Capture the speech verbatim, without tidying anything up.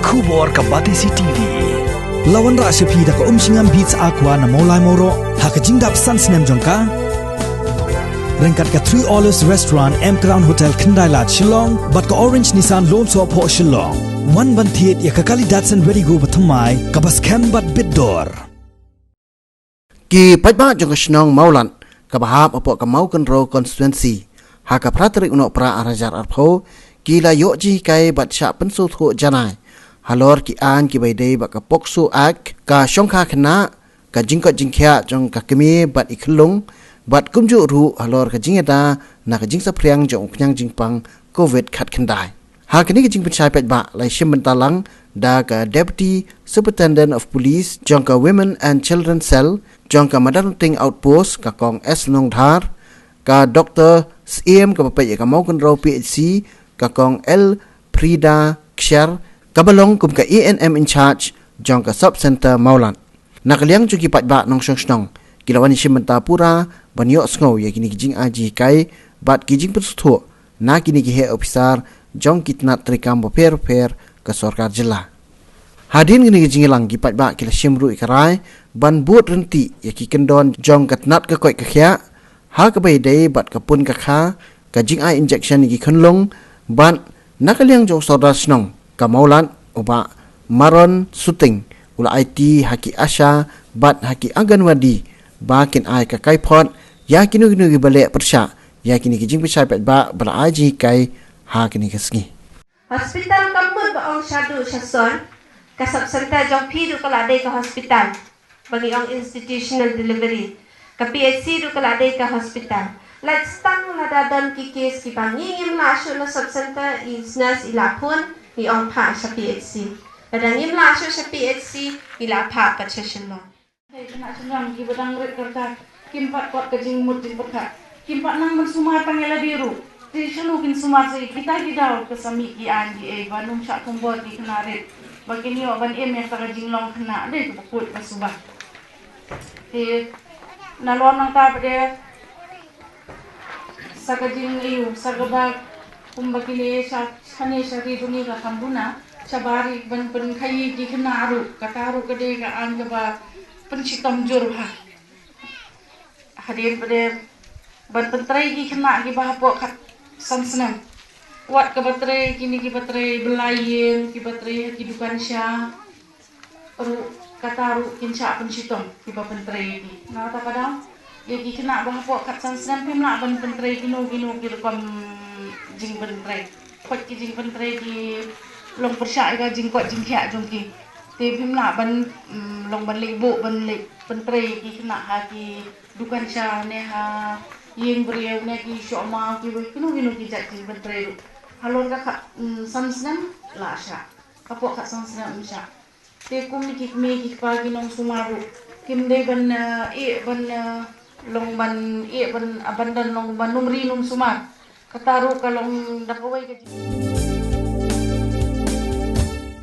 Khubor ka Batesi T V. La wanrah sha phi da ka Umshngam Beats Aqua na Mawlai Mawroh ha ka jingdap san snem jong ka. Ryngkat ka Three Olives Restaurant, M Crown Hotel, Khyndai Lad, Shillong, bad ka Orange Nissan Lone Soh Phoh, Shillong. Wan ban thied ïa ka kali Datsun Redi-GO bathymmai kaba skhem bad bit dor. Ki paidbah jong ka shnong Mawlad kaba hap hapoh ka Mawkynrew constituency, ha ka phra tarik u Nohprah ar hajar arphew, ki la ïoh jinghikai bad shah pynsngewthuh janai halor ki aiñ kiba ïadei bad ka POCSO Act, ka shongkha khynnah, ka jingkoit jingkhiah jong ka kmie bad i khyllung, bad kumjuh ruh halor ka jingïada na ka jingsaphriang jong u khñiang jingpang COVID khatkhyndai. Ha kane ka jingpynshai paidbah la ïashim bynta lang da ka Deputy Superintendent of Police jong ka Women and Children Cell jong ka Madanrting Outpost, ka Kong S Nongdhar, ka Doktor Syiem kaba peit ïa ka Mawkynrew P H C, ka Kong L Frida Ksher, kaba long kum ka A N M in charge jong ka Sub Centre Mawlad. Na ka liang jong ki paidbah nongshong shnong, ki la wan ïashim bynta pura ban ïohsngew ïa kine ki jingai jinghikai bad ki jingpynsngewthuh na kine ki heh ophisar jong ki tnat treikam bapher bapher ka sorkar jylla. Hadien kine ki jingïalang, ki paidbah ki la shim ruh ïa ka rai ban bud ryntih ïa ki kyndon jong ka tnat ka koit ka khiah, ha kaba ïadei bad ka pun ka kha, ka jingai injection ïa ki khunlung, bad na ka liang jong u Sordar Shnong ka Mawlad, u Bah Maron Suting, u la aiti ha ki ASHA bad ha ki Anganwadi ba kin ai ka kaiphod ïa kino kino kiba leh pyrshah ïa kine ki jingpynshai paidbah ba la ai jinghikai ha kine ki sngi. Hospital kam mut ba ong sha duh sha sor, ka Sub Centre jong phi duh ka la dei ka hospital, ba ngi ong institutional delivery. Ka P H C duh ka la dei ka hospital. Lait stang lada don ki case kiba ngi ngim lah shuh na Sub Centre, i nurse i la phone, ngi ong phah sha P H C. Lada ngim lah shuh sha P H C, ngi la phah pat sha Shillong. Hei, khynnah shynrang kiba dang rit ka rta, kim pat kot ka jingmut jingpyrkhat. Kim pat nang ban sumar tang ïa lade ruh. Te shano kin sumar sa ïa kita ki daw, ka sa mih ki aiñ kiei ba ym shah thombor ki khynnah rit ba kin ïoh ban im ïa kata ka jinglong khynnah, dei kaba kut ba suba. Te nalor nangta pat de sa ka jingïoh, sa kaba kumba kine sha, shane sha ri jong ngi ka Khambuna, shabar ban pynkhaii ki khynnah ruh, kata ruh ka dei ka aiñ kaba pynshitom jur bha. Hadien pat de ban pyntrei ki khynnah kiba hapoh khatsan snem. Wat kaba trei kine kiba trei bylla ïing, kiba trei ha ki dukan sha ruh, kata ruh kin shah pynshitom kiba pyntrei ki. Na kata ka daw, ïa ki khynnah ba hapoh khatsan snem phim lah ban pyntrei kino kino ki rukom jingpyntrei. Koit ki jingpyntrei ki long pyrshah ïa ka jingkoit jingkhiah jong ki. Te phim lah ban, mm, long ban leit buh ban leit pyntrei ki khynnah ha ki dukan sha ne ha ïing briew ne ki shoh maw kiwei kino kino ki jait jingpyntrei ruh. Halor ka khat, mm, san snem la shah. Hapoh khatsan snem ym shah. Te kum ki kmie ki kpa ki nongsumar ruh kim dei ban, eh, ïeh ban, eh, long ban ïeh ban, ah, ban don long ban ym ri ym sumar. Kata ruh ka long da kawei ka jing-